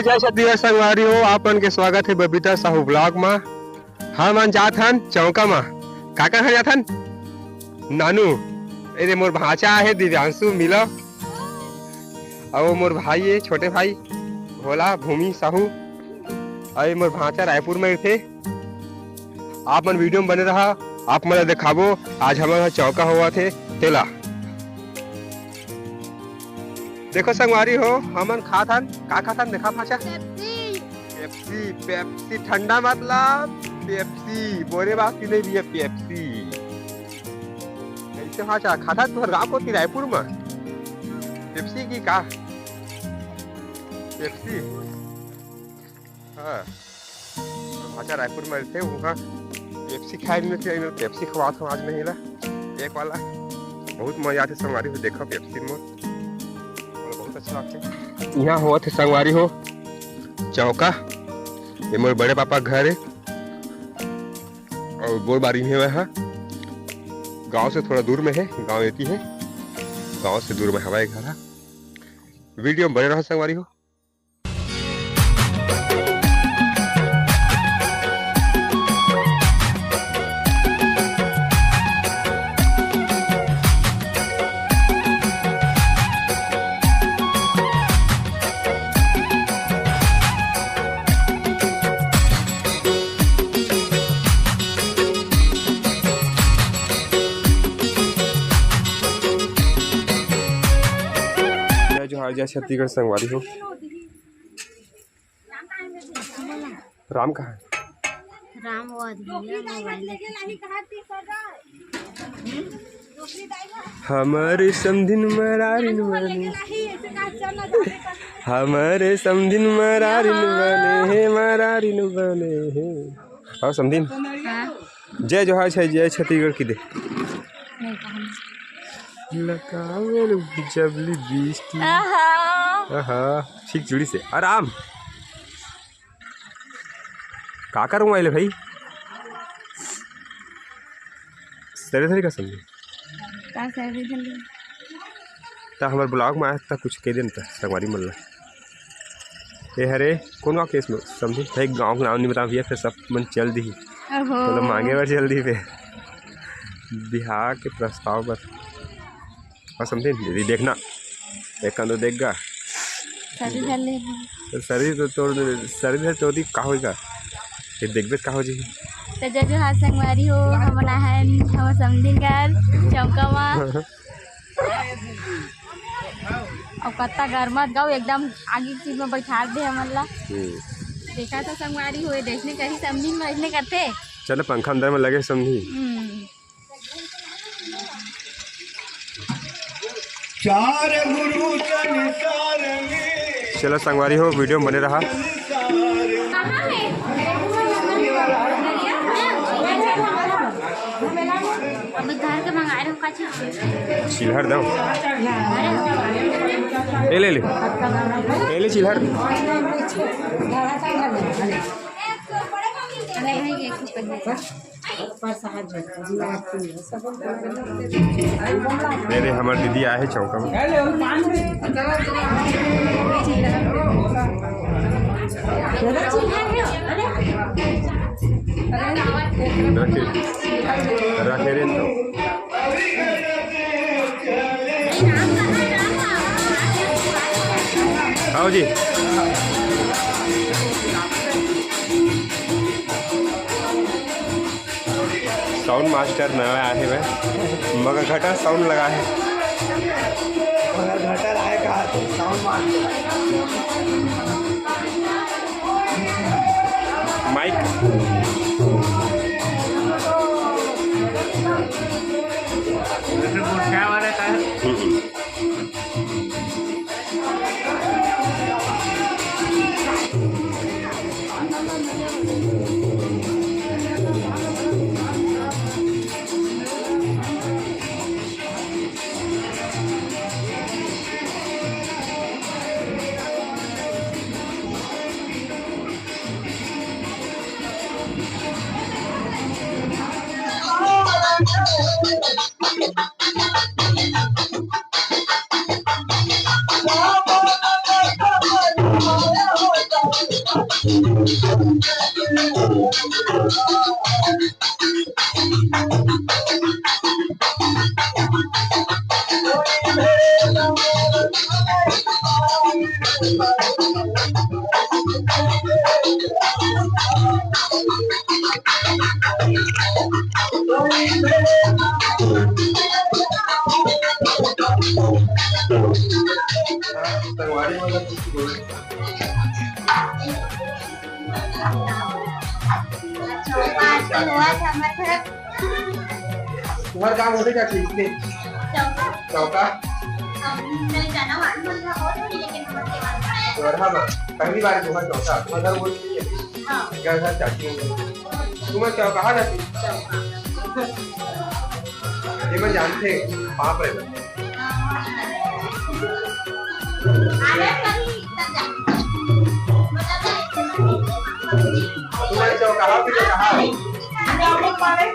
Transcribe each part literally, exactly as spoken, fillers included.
जय छत्तीसगढ़ संगवारी हो, आप मन के स्वागत हे बबीता साहू vlog मा। हमन जात हन चौका मा। काकर घर जात हन? नानू, अरे मोर भांचा आहे दिव्यांशु, मिलो। अउ मोर भाई हे, छोटे भाई भोला, भूमि साहू। अउ ये मोर भांचा रायपुर में रहिथे। आप मन video में बने रहा, आप मन ला देखाबो आज हमन ह चौका होवत हे तेला। देखो संगवारी हो, हमन खात हन, का खात हन देखा भांचा? पेप्सी। पेप्सी, पेप्सी ठंडा मतलब पेप्सी, बोरे बात की नहीं भैया पेप्सी। कैसे भांचा खात हन तुहर गाँव कोती रायपुर में? पेप्सी की का? पेप्सी। हाँ, भांचा रायपुर में रहिथे, उहाँ पेप्सी खाए मिलथे, पेप्सी खवात हूँ आज मैं एला, एक वाला। बहुत मजा आथे संगवारी हो, देखो पेप्सी मोर, मोला बहुत अच्छा लगथे। यहाँ होवत हे संगवारी हो चौका, ये मोर बड़े पापा घर हे, अउ बोर बारी में हे, गाँव से थोड़ा दूर में हे, गाँव एती हे, गाँव से दूर में हवय घर ह। Video में बने रहो संगवारी हो। जय जोहार, जय छत्तीसगढ़ संगवारी हो। राम कहाँ है? राम वो आदमी है, मोबाइल लेके। हमारे समधिन मरारिन बने, हमारे समधिन मरारिन बने हे, मरारिन बने हे। अउ समधिन, हाँ। जय जोहार, जय, जय छत्तीसगढ़ कहि दे। नहीं कहना। लगावे लो जबली बीस की। आहा। आहा, ठीक जुड़ी से। आराम। का करूँ आइले भाई? सरे धरे का समझे? का सरे धरे? त हमर vlog में आए त कुछ कह देन त संगवारी मन ला। ए हरे, कौन गाँव के इसमें समझे? भाई गाँव के नाम नहीं बता भैया, फिर सब मन चल दी। ओहो। तो लोग मांगे बर चल दी फिर। बिहार के प्रस्ताव पर। और समझे दीदी देखना, एक कांदो देख गा। सरे धर ले। तो सरे तो तोर, सरे धर तो दी का होई गा? ये देखबे का हो जी। तो जय जोहार संगवारी हो, हमन आहन हमर समधिन घर चौका मा। अउ कत्ता गरमत गाँव एकदम आगी के चीज में बैठा दे हमन ला। हम्म। देखा तो संगवारी हो, देखने कहीं समधिन में इतने करते। चलो पंखा अंदर में लगे समधी। हम्म। चार गुरु संसार में। चलो संगवारी हो, video में बने रहा। अभी घर के मंगा रहे हो का चीज? चिल्हर दो। ए ले ले। ए ले चिल्हर। अरे भाई, एक रुपये। अरे, हमर दीदी आए हे चौका में। रखे, रखे रे तो। आओ जी। Sound master नवा आहे भाई, मगर घटा sound लगा है। मगर घटा आए का sound master। Mic। जैसे गुटखा वाले का है। हम्म। संगवारी मन ला कुछ बोल। अच्छा, पाँच तो हुआ था, मतलब। तुम्हार काम होथे का ठीक से? चौका। चौका? हम नहीं जाना, वहाँ पर बहुत थोड़ी, लेकिन हम लोग के वहाँ। जोरहा में पहली बार तुम्हार चौका, तुम्हार घर बोल के हाँ। क्या घर चाची हो? तुम्हार चौका, कहाँ जाती? चौका। ये मैं जानते, पाप है। तुम्हारे चौक कहाँ पे, कहाँ है?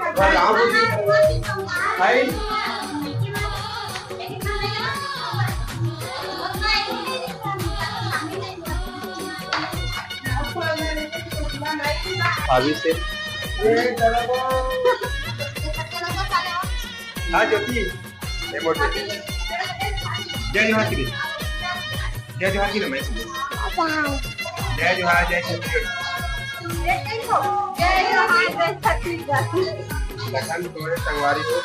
और गाँव में भी है। अभी से। हाँ, ज्योति। ए, बोल दे। जय जोहार की दे। जय जोहार की ना, मैं सुन। जय जोहार, जय छत्तीसगढ़। जय जोहार, जय छत्तीसगढ़। लखन तुम्हारे संगवारी हो।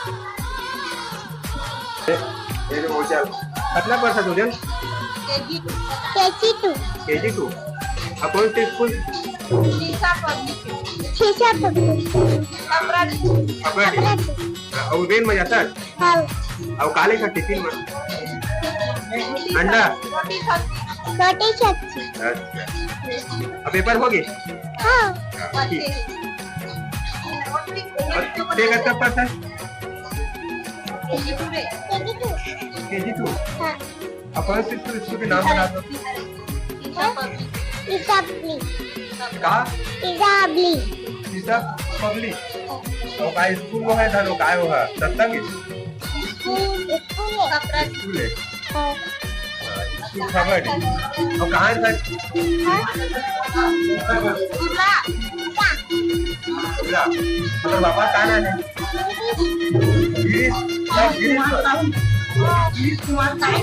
ये जो बोल चल। कितना पढ़ता तू जन? KG two. KG two. KG two. अब कौन से स्कूल? शीशा पब्लिक। शीशा पब्लिक। खपराडीह। खपराडीह। खपराडीह। हाँ, अउ रेल में जाता है? हाँ। अउ का लेखा टिफिन में? अंडा? रोटी सब्जी। रोटी सब्जी। अच्छा। अब पेपर हो गए? हाँ। हाँ, ठीक। अब ते कब पढ़ता है? KG two. KG two? हाँ। अपन स्कूल, स्कूल के नाम बता दो। ईसा पब्लिक। का? ईसा पब्लिक। ईसा पब्लिक। अउ का स्कूल वो है, धनो काय वो है? सत्संग? स्कूल, स्कूल है। स्कूल है। हाँ। हाँ, स्कूल खबर है। अउ कहाँ है सर? हाँ? कुर्ला। कुर्ला। मतलब पापा का नाम है? गिरीश, गिरीश कुमार साहू। गिरीश कुमार साहू।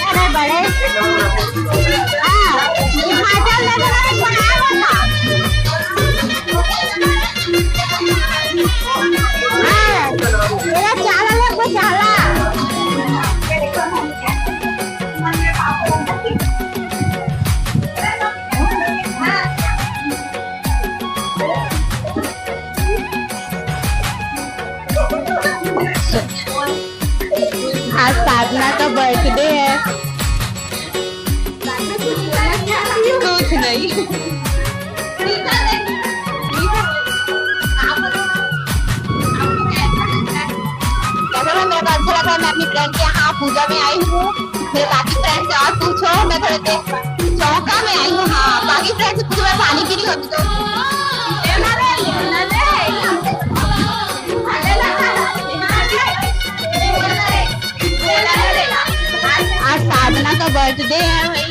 अरे बड़े। हाँ, हिमाचल में तो बनाया हुआ था। हाँ, मेरा चाला लोग को चाला। आज साधना का बर्थडे है। कुछ नहीं। अपनी फ्रेंड के यहाँ पूजा में आई हूँ। मेरे बाकी फ्रेंड से और पूछो, मैं थोड़े देर चौका में आई हूँ। हाँ, बाकी फ्रेंड से पूछो, मैं पानी पी रही हूँ अभी तो। आज साधना का बर्थडे है भाई।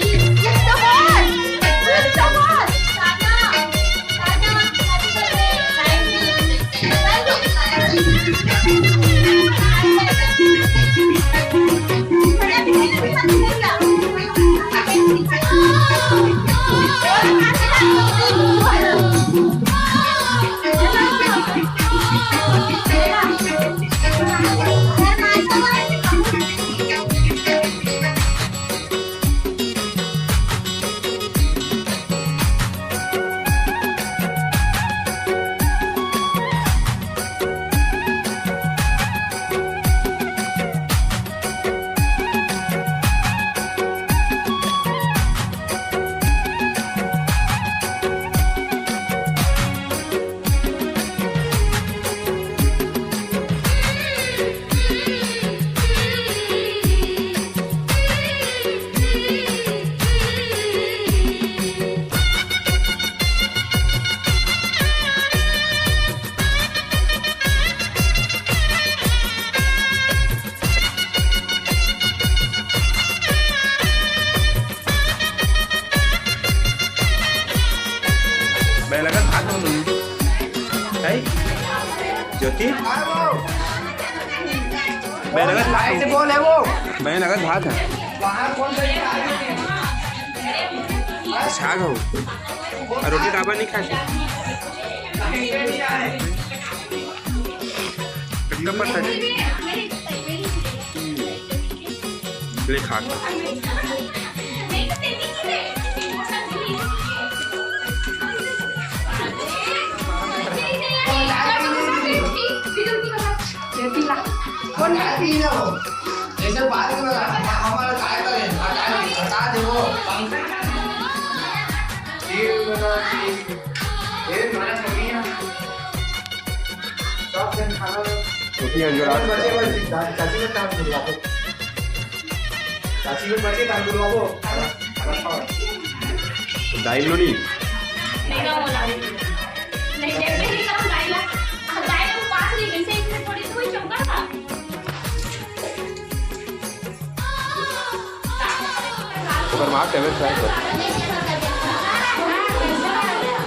मैं लगा था तुम है ज्योति। मैं लगा था ऐसे कौन है वो? मैं लगा था था। छा गो। और रोटी काबर नहीं खा? एकदम पसंद। ले खा। कौन? जैसे बात में हमारा काय करे, हटा, हटा दे वो। ये बता, ये, ये मारा नहीं है। सब जन खाना। रोटी और जोड़ा। बचे, बचे, चाची को काम करवा दो। चाची को बचे, काम करवा दो। खाना, खाना खाओ। दाई लोनी। नहीं, नहीं, नहीं, नहीं, दाई ला। दाई को पास नहीं, इसे इसमें थोड़ी सी कोई चौका था। ओकर माँ तबियत खराब है।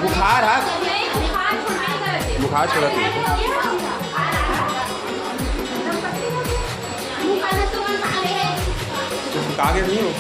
बुखार हा। बुखार छोड़त नहीं। कागज नहीं हो।